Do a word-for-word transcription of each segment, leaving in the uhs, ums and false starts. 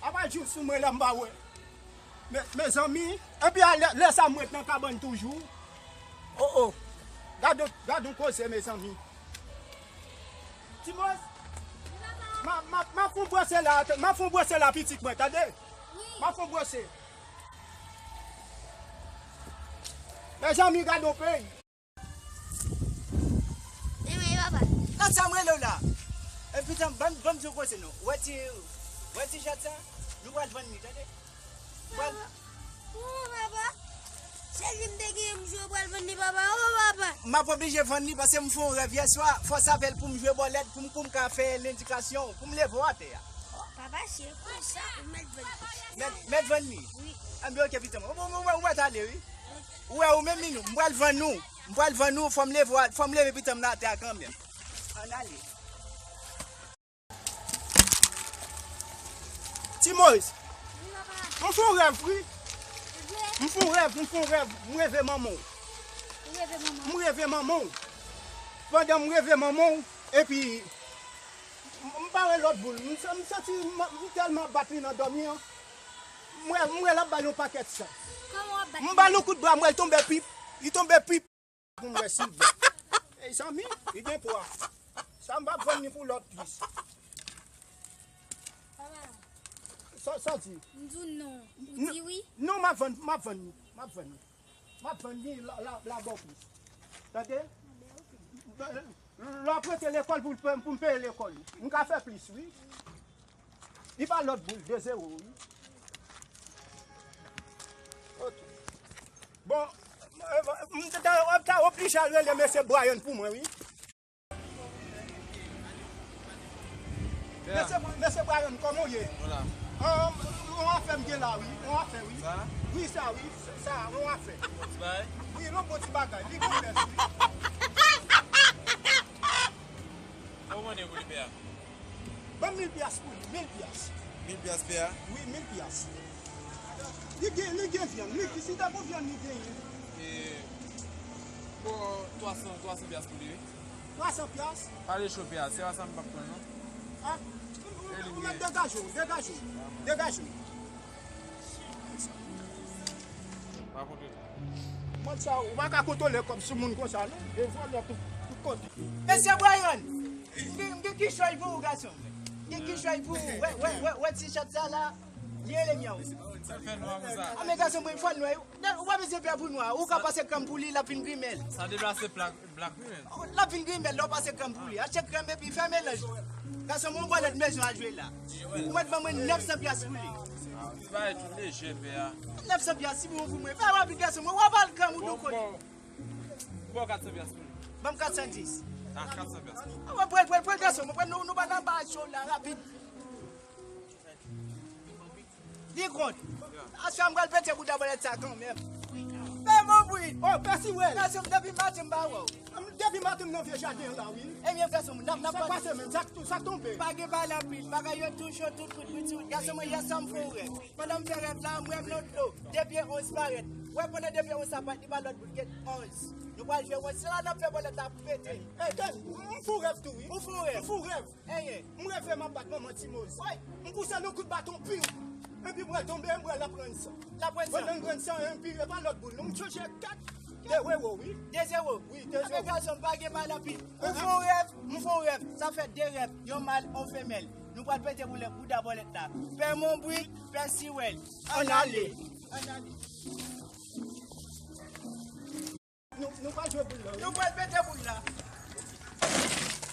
Apa jou sou mwen la m pa wè. Me, mezanmi, epi a lè, lè sa m ret nan kabann toujou. Oh, oh. Gad, gad yon koze, mezanmi. Timoz, ma, ma, ma fon bwose la, ma fon bwose la, pitit mwen, tande? Ma fon bwose. Mezanmi, gad yon peyi. Emen, papa. Gad sa m rele w la. Epi, tan, ban, ban m di w koze non. Ou wè ti, ou wè ti chat sa? Nou pral vann li, tande? Pral. Papa. Oh, papa. Se li m te genyen, m jwe pral vann li, papa. Oh, papa. M ap oblije vann li paske m fè yon rèv yè swa. Fò s avè l pou m jwe bòlèt, pou m, pou m ka fè lendikasyon, pou m leve w atè a. Papa, se konsa ou mèt vann li. Mèt, mèt vann li? Wi. Anben, oke, pitit mwen. Ou, ou, ou, ou mèt ale, wi. Ou wè, ou menm, Minou, m pral vann ou. M pral vann ou, fò m leve, fò m leve pitit mwen atè a kanmenm. Ann ale. Ti Moyiz, m fè yon rèv, wi. M fè yon rèv, m fè yon rèv, m reve manman w. M reve manman w. Pandan m reve manman w, epi m, m pa wè lòt boul. M, m santi m, m tèlman bat li nan dòmi an. M wè, m wè l ap ba l yon pakèt san. M ba l yon kout bra, m wè l tonbe pip. Li tonbe pip. Pou m wè si l byen. Ey, zanmi, li gen pwa. Sa m p ap vann li pou lòt plis. Sa, sa di? M di w non. Ou di wi? Non, m ap vann, m ap vann li. M ap vann li. M ap vann li la, la, la bò plis. Tande? Lè w ap rete lekòl pou, pou m peye lekòl ou. M ka fè plis, wi. Li pa lòt boul, de zewo, wi. Ok. Bon, m ta, m ta oblije al rele mesye Brian pou mwen, wi. Mesye, mesye Brian, kòman w ye? Yon afè m gen la, wi. Yon afè, wi. Wi, sa, wi. Sa, yon afè. Wi, yon bon ti bagay. Li gon lès, wi. Ban m mil pyas pou li, mil pyas. Mil pyas pè a? Wi, mil pyas. Li gen, li gen vyann, li, si ta gon vyann, li genyen. E, bon, twa san, twa san pyas pou li, wi. Twa san pyas? Pale cho pè a, se pa sa m p ap pran, non. Ah, ou mèt degaje w, degaje w, degaje w. Pa kontwole. Mwen sa, ou pa ka kontwole kòb sou moun konsa, non? E vòlè tout, tout kote. Mesye Brian, m gen, m gen kichòy pou ou, gason. M gen kichòy pou ou. Wè, wè, wè, wè ti chat sa la. Li rele myaw. Sa fè nwa konsa. A, men gason mwen, fò nwa. Ou pa bezwen pè pou nwa. Ou ka pase kranm pou li, l ap vin grimèl. Sa deplase plak. Black Women. L ap vin grimèl lè w pase kranm pou li. Achte kranm epi fè melanj. Gason, mwen bòlèt mezon a jwe la. Ou mèt ban mwen nèf san pyas pou li. Ti bagay tou lejè, pè a. Nèf san pyas, si bon pou mwen. Fè rapid, gason, mwen w ap al kranm ou tou kote. Bon, bon, kat san pyas pou li. Ban m kat san dis. Ah, kat san pyas. Ah, mwen pran, pran, pran, gason, mwen pran, nou, nou pa nan bagay cho la, rapid. Li kont. Aswè a m pral pete bouda bòlèt sa kanmenm. Fè bon bri. Oh, Pèsiwèl. Gason m depi maten m pa wè w. Depi maten m nan vye jaden an la, wi. Ebyen, gason m, n ap, n ap pase menm. Sa k pase menm? Sa k, sa k tonbe? Pa gen pale anpil. Bagay yo tou cho, tout kout, tout kout. Gason mwen, yè swa m fè yon rèv. Pandan m fè rèv la, m wè m nan dlo. De pye onz parèt. Wè, pandan de pye onz sa parèt, li pa lòt bout, gen onz. Nou pral jwe onz. Se la n ap fè bòlèt la pete. Ey, tande, m fè yon rèv tou, wi. Ou fè yon rèv? M fè yon rèv. Eye. M reve m ap bat manman Timoz. Wi. M pouse l yon kout baton, piw. Epi m wè l tonbe, m wè l ap rann san. L ap rann san. Pandan l rann san, epi e pa lòt boul. Nou m chanje kat. De zewo, wi. De zewo. Wi, de zewo. Anben gason, pa gen mal anpil. Ou fè yon rèv, m fè yon rèv. Sa fè de rèv. Yon mal, yon femèl. Nou pral pete boulèt, bouda bòlèt la. Pè Monbri, Pèsiwèl. Ann ale. Ann ale. Nou, nou pral jwe boul la, wi. Nou pral pete boul la.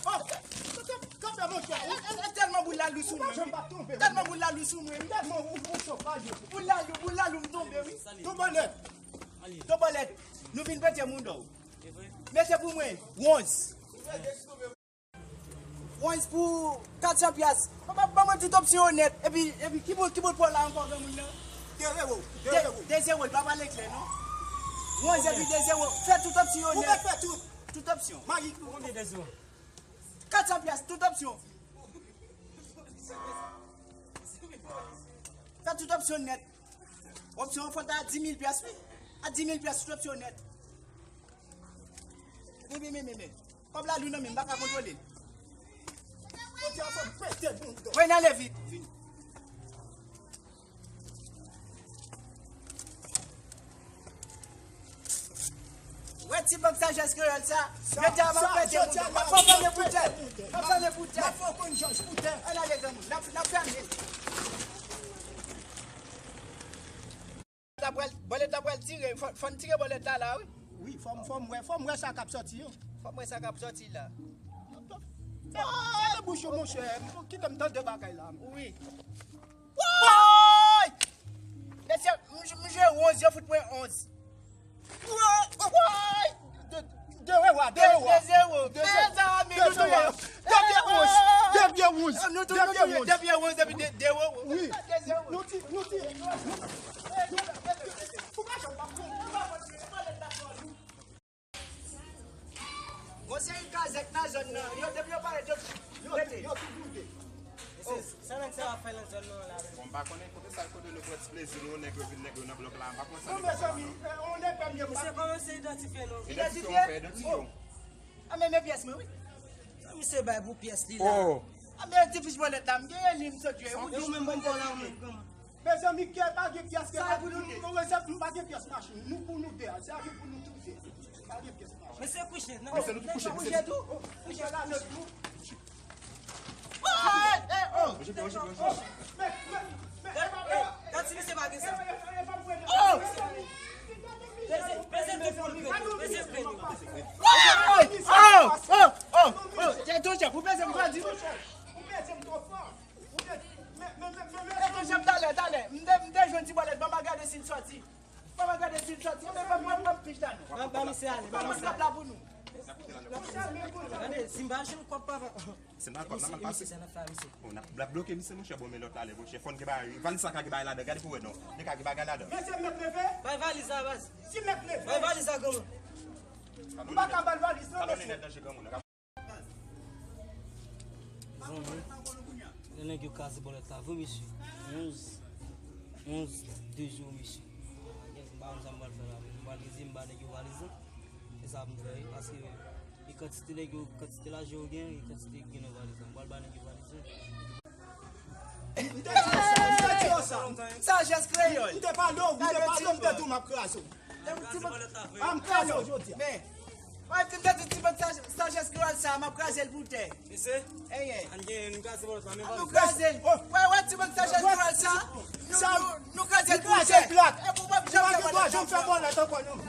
Oh, kanpe, kanpe, monchè. E, e, e, tèlman boul la lou sou mwen, wi. Tèlman boul la lou sou mwen, wi. Tèlman ou, ou cho pa jwe. Boul la lou, boul la lou, m tonbe, wi. Yon bòlèt. Yon bòlèt. Nou vin pete moun dò. Mete pou mwen. Onz. Onz pou kat san pyas. Ban, ban, ban mwen tout opsyon yo nèt. Epi, epi ki boul, ki boul pou la ankò, granmoun nan? De zewo, de zewo. De zewo, li pa pale klè, non. Onz epi de zewo. Fè tout opsyon yo nèt. Ou mèt fè tout. Tout opsyon. Mayi. Konbyen de zewo? Kat san pyas, tout opsyon. Fè tout opsyon nèt. Opsyon an fò ta a di mil pyas, wi. A di mil pyas, tout opsyon nèt. Men, men, men, men, men. Kòb la lou nan men m, m pa ka kontwole l. Jodi a fò m pete boul dò. Wi, n ale vit. Vin. Ti bank sajès kreyòl sa, yo di a m ap pete moun. M ap fè w fèmen pou tè. M ap fèmen pou tè. M ap fè w konn jòj pou tè. Ann ale granmoun. N ap, n ap fèmen. Bòlèt la pral, bòlèt la pral tire. Fò, fò n tire bòlèt la la, wi. Wi, fò m, fò m wè, fò m wè sa k ap sòti yo. Fò m wè sa k ap sòti la. Fèmen bouch ou, monchè. Kite m tande bagay la. Wi. Woy! Mesye, m, m jwe onz, yo fout mwen onz. Woy! De, de, de, de, de zewo. Mezanmi, nou touye yo. De pye wouj. De pye wouj. Nou tou, nou touye. De pye wouj epi de, de zewo. Wi. De zewo. Nou ti, nou ti. Ou pa janm pa pran. Gon seri kazèk nan zòn nan, yo depi yo parèt, yo, yo rete. Yo tou goute. Mesye, sa nèg sa yo ap fè nan zòn nan la menm? Bon, m pa konnen kote sa, kote nou pran ti plezi nou, nèg yo vin, nèg yo nan blòk la, m pa konn sa. Non, nèg yo mezanmi, fè la non. Eh, on nèg pa mye. Mesye, kòman se idantifye nou? Idantifye w, fè idantifye w. Oh. A men, men pyès mwen, wi. Sa misye bay pou pyès li la. Oh. A men, ti fich bòlèt la, m genyen li, m sot jwe. Ou di ou menm, bon, bon, la, ou menm, kòman? Mezanmi, kè pa gen pyès, kè pa gen pyès. Sa pou nou, nou, nou, nou, nou pa gen pyès machin. Nou pou nou de a, se a nou pou nou toufe. Pa gen pyès machin. Mesye kouche, non? Mesye, nou tou kouche, mesye. Kouche tou. Kouche la, nou tou. Oh, hey, hey, oh. Okipe, okipe, okipe. Men, men, men, men, men, men. Gad si misye pa gen sa. Oh! Peze, peze tout pou l peze, peze tout. Oh! Oh! Oh! Oh! Tè tonjè, pou peze m twò di. Ou peze m twò fò. Ou peze m twò fò. Ou peze m, men, men, men, men, men. Tè tonjè, talè, talè. M te, m te jwenn ti bòlèt, ban m gade si l sòti. Ban m gade si l sòti. Ban m, ban m, ban m, ban m pich la non. Ban, ban misye ale, ban misye ale. Ban m la pou nou. Gade, si m pa jwenn kòb papa. Se nan kòb la m ap pase. Bon, n ap, n ap bloke misye, monchè, bon, men lòt la, lè, monchè, fò n gen bagay, valiz la ka gen bagay ladan, gade pou wè non. Li ka gen bagay ladan. Mesye, m mèt leve? Bay valiz la, baz. Si m mèt leve? Bay valiz la, granmoun. M pa ka ba l valiz non, mesye. Zanmi, lè nèg yo kraze bòlèt la, vre, mesye. Onz, onz, de zewo, mesye. M pa konn sa m pral fè la. M pral reze, m ba nèg yo valiz la. Se sa pou m fè, wi, paske e kantite nèg yo, kantite lajan yo gen, e kantite ki gen nan valiz la. M pral ba nèg yo valiz yo. M te di w sa, m te di w sa. Sajès kreyòl. M te pale w, m te pale w, m te di w m ap kraze w. A, m kraze w jodi a. Men, wè, m te di ti bank saj-, sajès kreyòl sa, m ap kraze l pou tè. Mesye, ann gen, nou kraze bòlèt la, men valiz la. Nou kraze l. Wè, wè, ti bank sajès kreyòl sa. Nou, nou, nou kraze l pou tè. E pou w pa janm fè bòlèt ankò non.